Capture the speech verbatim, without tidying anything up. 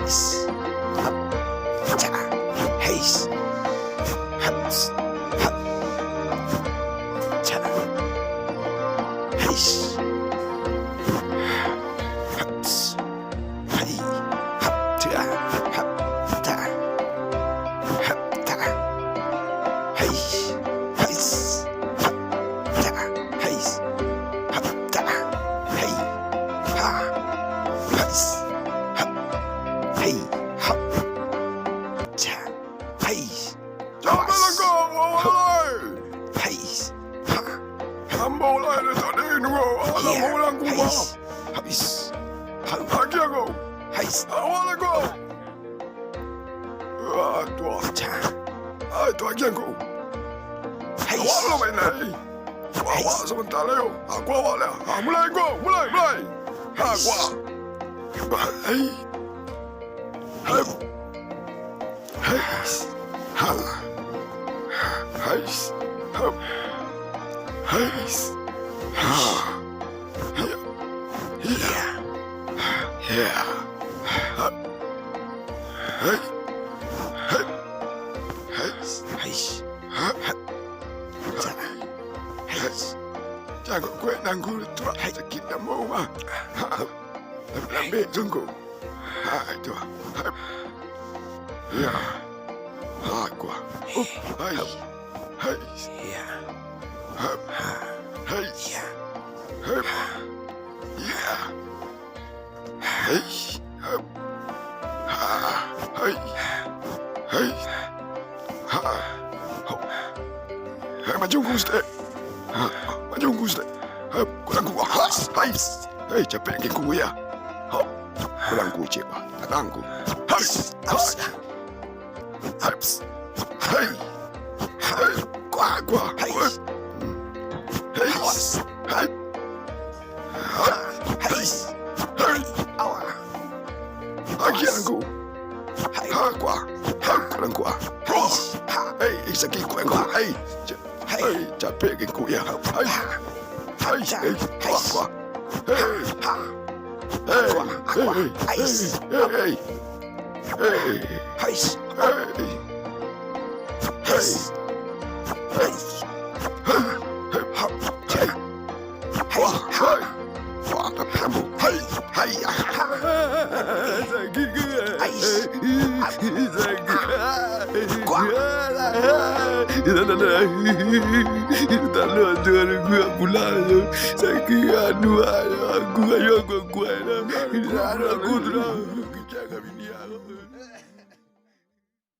Hais. Hap. Cha. Hais. Haps. Hap. Cha. Hais. Haps. Hai. Hap. Cha. Hap. Ta. Hap. Ta. Hais. Hais. Hap. Ta. Hais. Hap. Ta. Hai. Ha. Hais. Hap. Hai. Hap. Cha. Hais. Jangan Hais. Langkah, wahai. Hais. Ha. Ambo lah dari tadi nunggu. Alah, iya. Mau langkah. Hais. Hais. Ha. Agiah ko. Hais. Awak langkah. Ah, tuah. Cha. Ah, itu agiah ko. Hais. Awak lah main lai. Hais. Awak sebentar lah, yo. Aku awak lah. Ah, mulai ko. Mulai, mulai. Ha, Hais. Kuah. Hai. Hai. Hais. Ha. Hais. Hap. Hais. Ha. Ya. Ya. Ya. Hap. Hai. Hai. Hais. Hais. Hap. Hap. Hais. Hais. Jangan kuat nanggu tu. Hai. Sakik namo mah. Hap. Lambek sungguh. Ha, itu. Hap. Ya. Ha, kuah. Up. Hai. Hai. Ya. Hap. Hai. Ya. Hap. Ya. Hai. Hap. Ha. Hai. Hai. Ha. Hop. Hai, maju, Gusti. Ha, maju, Gusti. Hai, kurang kuat. Has, hai. Hai, capek ke ku ya. Hop. Kurang kuat, cik, bah. Tangan ku. Has, has. Hai. Hai. Kuah, kuah. Hai. Hai. Hai. Hai. Hai. Awa. Agiah ku. Hai. Ha, kuah. Ha, kurang kuah. Hai. Hai, sakik kuah ku. Hai. Hai. Hai, capek ke ku ya. Hai. Hai. Hai. Kuah, kuah. Hai. Hai. Kuah, kuah. Hai. Hai. Hai. Hai. Hais. Hai. Hais. Hais. Hai. Hai. Hap. Hai. Wah, hai. Wah, tak tahu. Hai. Hai. Sakik. Hais. Sakik. Kuah. Tidak ada. Tidak ada. Tidak ada. Sakik anu. Aku ayo aku kuat. Tidak ada. Aku tidak. Kerja kami ni.